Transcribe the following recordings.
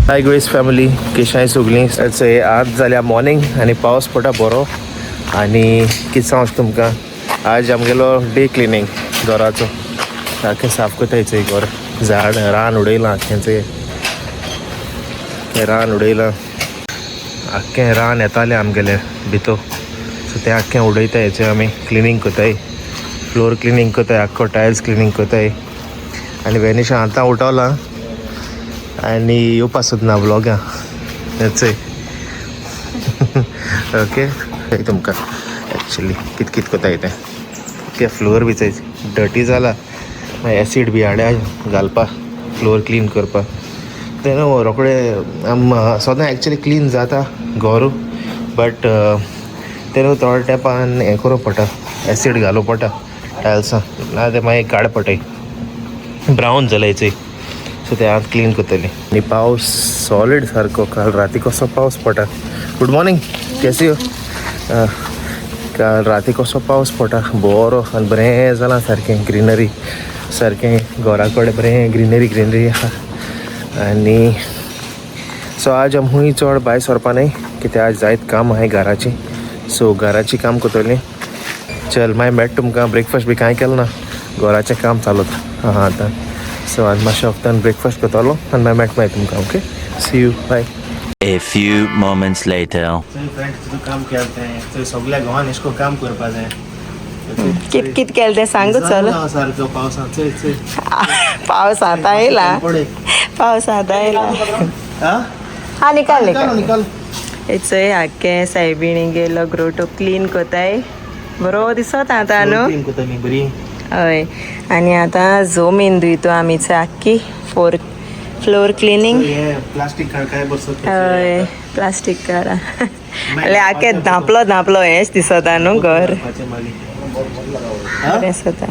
हाय grace family, केशाय सगळीं. आज जाल्या मॉर्निंग आनी पावस पडटा बरो. आनी कितें सांगचें तुमकां, आज आमगेलो डे क्लिनींग घराचो सारकें साफ करता. चोय घर झाड रान उडयलां आख्खें, रान उडयलां आख्खें, रान येतालें आमगेलें भितर. सो तें आख्खें उडयताय. चोय आमी क्लिनींग करताय, फ्लोर क्लिनींग करताय, आख्खो टायल्स क्लिनींग करताय. आनी वेनिशा आतां उठवलां आनी येवपा सोदना व्लॉगा. चोय, ओके, तुमकां एक्चुली कित कित करताय तें. ओके, फ्लोर बी चोय डर्टी जाला. मागीर एसीड बी हाड्या घालपा, फ्लोर क्लीन करपा. तें न्हू रोखडे आम सदां एक्चुली क्लीन जाता घर, बट तें न्हू थोड्या तेंपान हें करूंक पडटा, एसीड घालूंक पडटा टायल्सां, ना तें मागीर काड पडटाय, ब्रावन जाल्याय चोय. सो ते आतां क्लीन करतली. आनी पावस सॉलीड सारको, काल राती कसो पावस पडटा. गुड मॉर्निंग, केसी हो? काल राती कसो पावस पडटा बरो आनी बरें जालां सारकें, ग्रिनरी सारकें घरा कडेन बरें ग्रिनरी ग्रिनरी आहा. आनी सो आज आमी चड भायर सरपा न्हय, कित्याक आज जायत काम आहाय घराचें. सो घराचें काम करतलीं. चल मागीर मेळटा तुमकां. ब्रेकफास्ट बी कांय केलें ना, घराचें काम चालूत आहा आतां. सो आनी मातशें वखदान ब्रेकफास्ट करतलो आनी मागीर मेळटा मागीर तुमकां. Okay, see you, bye. A few moments later. चल फ्रेंड, तुजो काम केलें तें. थंय सगल्या गोवान एशें कोन्न काम करपा जाय. कित कित केलें तें सांगू चल. सारको पावसान चोय चोय. पावस आतां येयला, पावस आतां येयला. हा, निकाल निकाल. निकाल. चोय, आख्खें सायबिणी गेलो ग्रोटो क्लीन कोताय, बरो दिसत आतां न्हू. क्लीन करता न्ही बरी. हय, आनी आतां जमीन धुयतो आमी आख्खी, फोर फ्लोर क्लिनींग. हे प्लास्टीक काड काय बसत. हय, प्लास्टीक काडा जाल्यार आख्खें धांपलो धांपलो हेंच दिसता न्हू घर. बरें दिसता.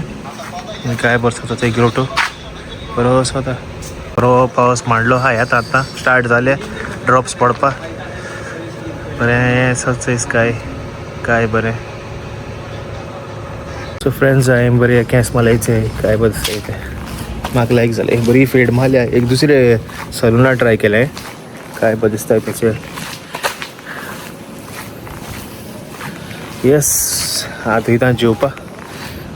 काय बरसात ते ग्रोटो बरो वता. बरो पावस मांडलो आहा, येता आतां स्टार्ट जाले ड्रॉप्स पडपा. बरें सच काय काय बरें. सो फ्रेंड्स, हांवें बरें केंस मालायचे, काय बरें दिसता तें. म्हाका लायक जालें. एक बरी फेड मारल्या. एक दुसरे सलुना ट्राय केलें, काय बरें दिसता तेचेर. येस, आतां वयता जेवपा.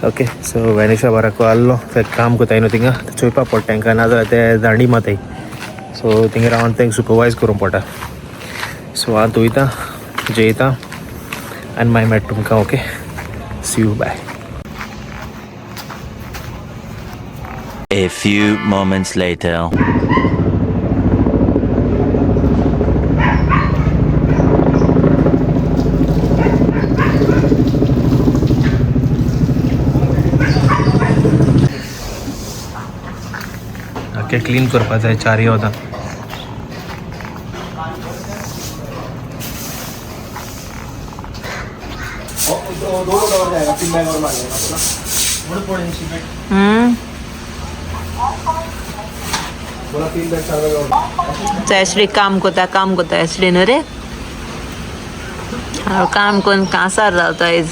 ओके, सो वेनिशा बाराको आहलो, ते काम करताय न्हू थिंगा चोयपा पडटा तांकां, नाजाल्यार ते दांडी मारताय. सो थिंगा रावन तांकां सुपरवायज करूंक पडटा. सो आतां वयता जेयता आनी मागीर मेळटा तुमकां. Okay, see you, bye. A few moments later. आख्खें क्लीन करपा जाय चारय वतां. एसडी काम करता, काम करता एसडी न्हू रे. हांव काम करून कांसार रावता आयज.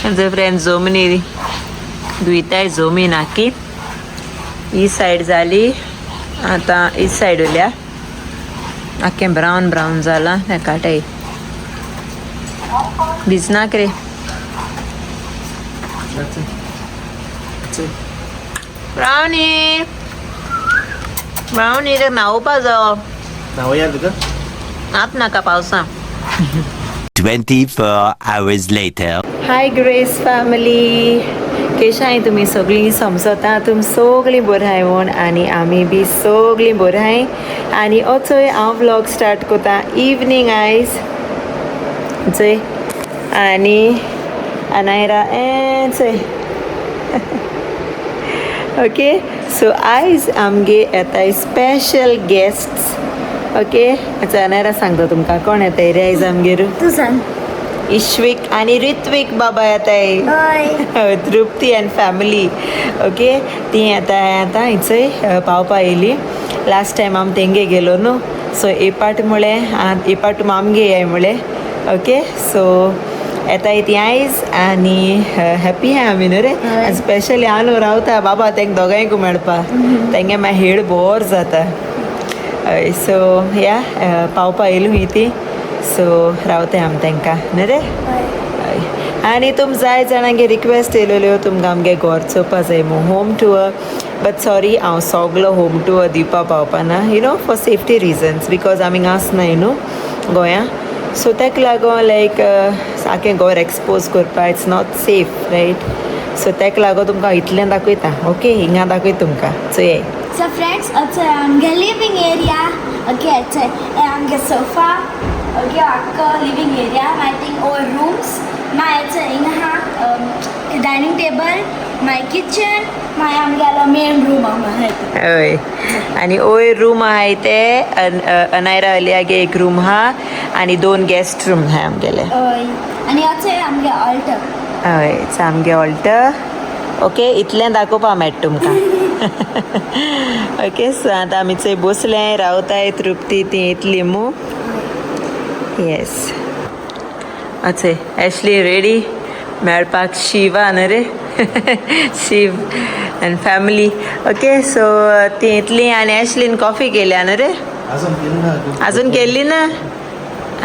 आमचे फ्रेंड जमनी धुयताय, जमीन आखी. ही सायड जाली, आतां ही सायड उरल्या. आख्खें ब्रावन ब्रावन जालां, तें काटाय भिजनाक रे. ब्रावनी, ब्रावनी, ते न्हावपा जावो. न्हावया तुका. आत नाका पावसा. 24 hours later. Hi grace family, केशाय तुमी सगळीं? समजता तुमी सगळीं बरीं आहाय म्हूण आनी आमी बी सगळीं बरीं आहाय. आनी चोय, हांव व्लॉग स्टार्ट करता इवनींग आयज. चोय, आनी अनायरा ए चोय. ओके, सो आयज आमगे येताय स्पेशल गेस्ट्स. ओके, आतां अनायरा सांगता तुमकां कोण येताय रे आयज आमगेर. तूं सांग. इश्विक आनी ऋत्विक बाबा येताय. हय. तृप्ती अँड फॅमिली. ओके, ती येताय आतां हिचय पावपा येयली. लास्ट टायम आमी तेंगे गेलो न्हू, सो ए पाट म्हळें ए पाट आमगे येय म्हळें. Okay, so येताय ती आयज आनी हॅप्पी आहाय आमी न्हू रे. आनी स्पेशली हांव न्हू रावता बाबा तेंक दोगांयकू मेळपा, तेंगे मागीर हेड बोर जाता. हय, सो या पावपा येयली हुंय ती, सो रावताय आमी तेंकां न्हू रे. हय, आनी तुम जाय जाणांगे रिक्वेस्ट येयलेल्यो तुमकां आमगे घर चोवपा जाय म्हूण होम टूअर, बट सॉरी हांव सगलो होम टूअर दिवपा पावपा ना, you know, for safety reasons, because आमी हिंगा आसनाय न्हू गोंया, सो ताका लागून लायक सारकें घर एक्सपोज करपा it's not safe, right? So ताका लागून तुमकां इतलें दाखयता, ओके? हिंगा दाखयता तुमकां, चोयाय. So friends, also आमगे living area. Okay, it's आमगे sofa. Okay, आख्खो living area. My think all rooms. My it's हिंगा dining table, my kitchen, my आमगेलो main room आहा. हय, आनी वयर रूम आहाय ते अनायरा अलियागे एक रूम आहा आनी दोन गेस्ट रूम आहाय आमगेले. हय, आनी अचो आमगे ऑल्टर. हय, आमगे ऑल्टर. ओके, इतलें दाखोवपा मेळटा तुमकां. ओके, सो आतां आमी चोय बसले रावताय, तृप्ती ती येतली मू. येस, अचे एशली रेडी मेळपाक शिवा न्हू रे, शिव आनी फॅमिली. ओके, सो ती येतली आनी एशलीन कॉफी केल्या न्हू रे? अजून केल्ली ना,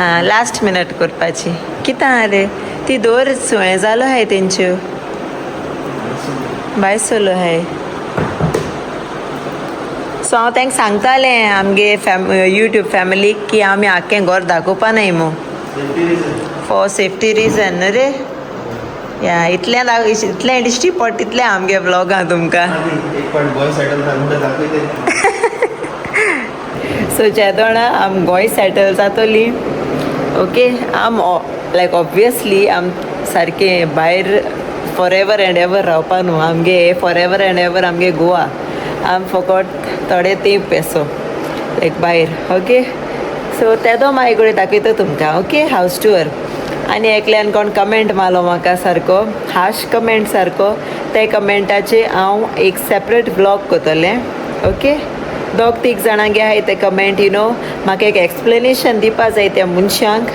आं लास्ट मिनट करपाची. कितें आहा रे ती दवर सुळें जालो आहाय तेंच्यो बायसोलो आहाय. सो हांव तांकां सांगतालें आमगे फॅम यूट्यूब फॅमिलीक की आमी आख्खें घर दाखोवपा नाय मू फॉर सेफ्टी रिजन न्हू रे. या इतलें इतलें दिश्टी पडटा तितलें आमगे व्लॉगां तुमकां. एक पाट गोंय सेटल जाता दाखयते. सो जेदोणा आम गोंय सेटल जातोली, ओके, आम लायक ऑब्वियसली आम सारकें भायर फॉर एवर एंड एवर रावपा न्हू, आमगे फॉर एवर एंड एवर आमगे गोवा, आम फकत थोडे तेंप पेसो लायक भायर. ओके, सो तेदो मागीर कडेन दाखयता तुमकां, ओके, हावस टूअर. आनी एकल्यान कोण कमेंट मारलो म्हाका सारको हार्श कमेंट सारको, ते कमेंटाचे हांव एक सेपरेट व्लॉग करतलें. ओके, दोग तीग जाणांगे आहाय ते कमेंट, you know, म्हाका एक एक्सप्लेनेशन दिवपा जाय त्या मनशांक.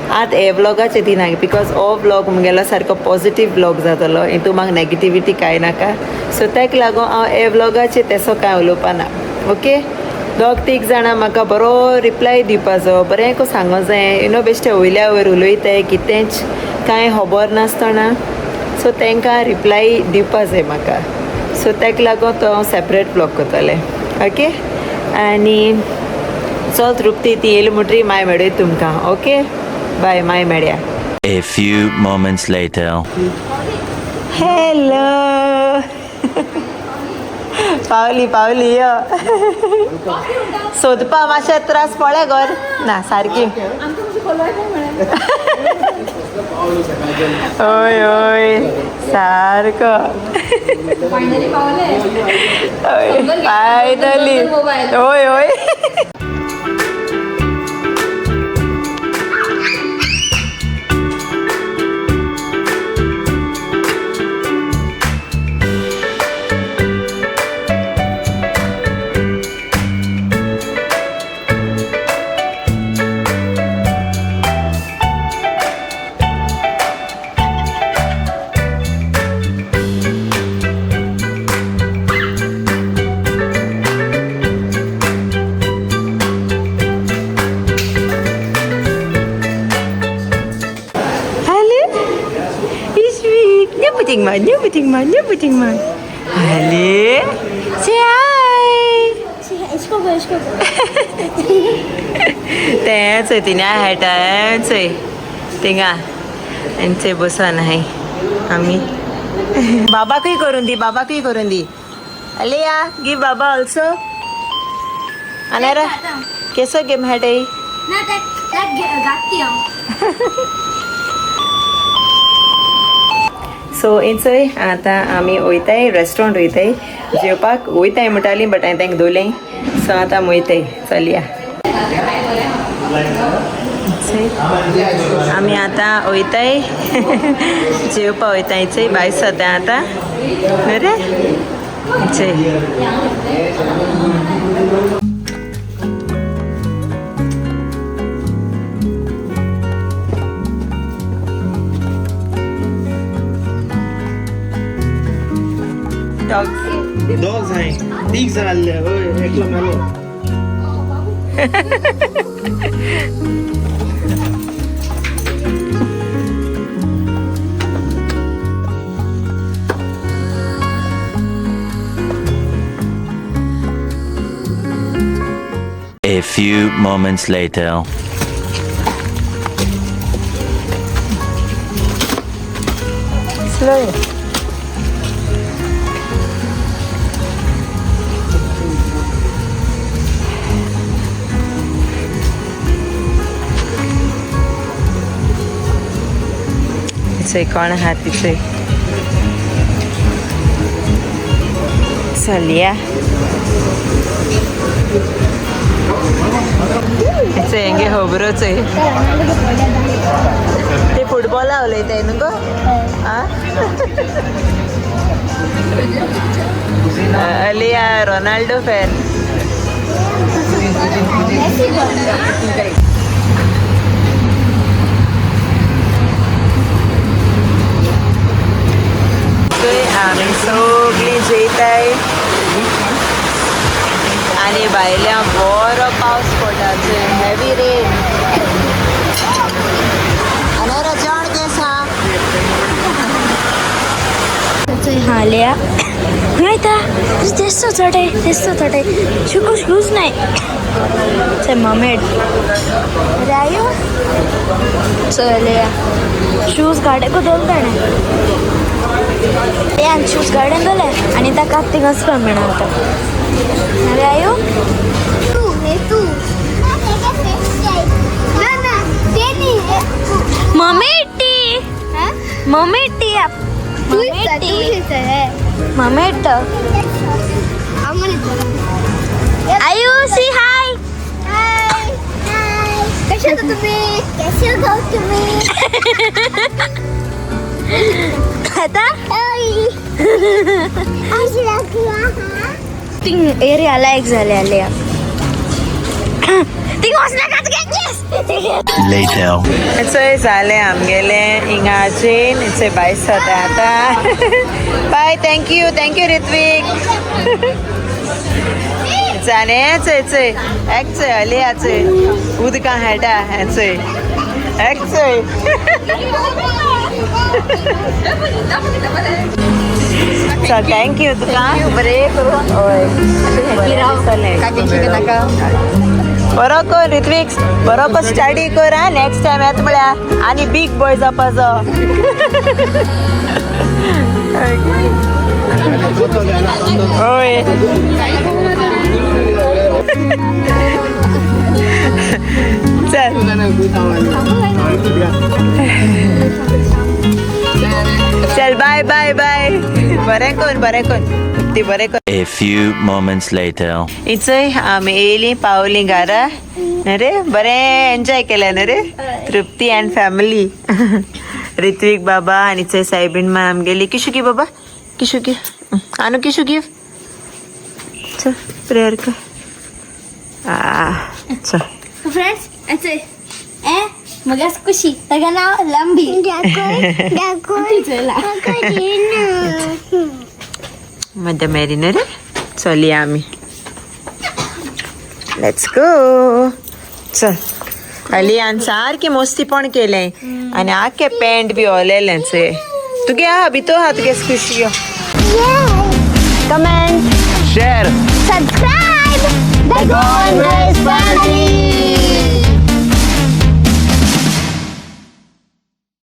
आतां हे व्लॉगाचे दिना because हो व्लॉग मुगेलो सारको पॉजिटीव व्लॉग जातलो, हितू म्हाका नेगेटिविटी कांय नाका. सो ताका लागून हांव हे व्लॉगाचेर तेसो कांय उलोवपा ना. ओके, दोग तीग जाणां म्हाका बरो रिप्लाय दिवपाचो, बरें को सांगो जाय, you know, बेश्टे वयल्या वयर उलयताय कितेंच कांय खबर नासतना, सो तांकां रिप्लाय दिवपा जाय म्हाका. सो ताका लागून तो हांव सेपरेट व्लॉग करतलें. ओके, आनी चल तृप्ती ती येयली म्हणटरी माय मेळय तुमकां. ओके, बाय, माय मेळया. A few moments later. Hello, पावली पावली यो सोदपा मातशे त्रास पळय घर ना सारकी. हय हय सारको. हय फायनली. हय हय. Hale? Ishvik, nyaputing man, nyaputing man, nyaputing man. Hale? Say hi. इसको गो, इसको गो. तेंच तिन्या हेटाच थिंगा आनी बसन आहाय आमी. बाबाकूय करून दी, बाबाकूय करून दी. अलिया, गिव बाबा ऑल्सो. अनायरा केसो गेम खेळटाय? ना त्या घातली हांव. सो इंचय आतां आमी वयताय रेस्टोरंट वयताय जेवपाक वयताय म्हणटाली, बट हांवें तांकां दवरलें. सो आतां आमी वयताय, चलया. आमी आतां वयताय जेवपा वयताय. चय भायर सद्या आतां न्हू रे. चय डॉग्स. दोग जाय, तीग जाण आसले. हय, एकलो मेलो. A few moments later. Slow. कोण आहा तिचय चलया. हेंगे खबरोच ते फुटबॉला उलयताय न्हू गो. अलिया रोनाल्डो फॅन. आमी सगळीं जेयताय आनी भायल्या बरो पावस पडटा, हेवी रेन. आनी जेवण केस हा. हाल्या खंय तेस्तो चटय, तेस्तो चटय. शुको शूज नाही. ममेड रायो चलया. शूज गाडे दोन ताणें ते आनी शूज गार्डन दोले आनी ताका थिंगा वचपाक मेळना आतां. आयो mummy T, mummy T, mummy T. Ayu see hi. कसे तुम्ही? कसे गाव तुम्ही? आता थिंग एरिया लायक झाले आले. थिंग वचनाकात. Later. चोय जालें आमगेलें हिंगा जेन. चोय बाय जाता आतां. Bye. Thank you, thank you Ritvik. जाणे चोय चोय एक चोय अलिया चोय उदकां खेळटा. हें चोय एक चोय. चल thank you तुका. बरें करूं. हय बरें. बरो कर ऋत्विक, बरो कर, स्टडी कर. हा, नेक्स्ट टायम येता म्हळ्यार आनी बीग बॉय जावपाचो. हय चल चल बाय बाय बाय. बरें कर, बरें कर ती, बरें कर. A few moments later. इचय आमी येयलीं पावलीं घरा न्ही रे. बरें एन्जॉय केलें न्ही रे तृप्ती अँड फॅमिली. ऋत्विक बाबा आनी चय सायबीण मा आमगेली. किशू की बाबा, किशू की आनू, किशू गिव. चल प्रेयर कर. चल फ्रेंड्स ए मग खुशी ताका नाव लांबी. मध्य मेरी न्ही रे. चलया आमी. Let's go. चल अलियान सारकें मस्तीपण केलें आनी आख्खें पॅन्ट बी ओलेलें चोय तुगे आहा भितर आहा तुगे खुशी. Comment, share, subscribe. The Gondes family.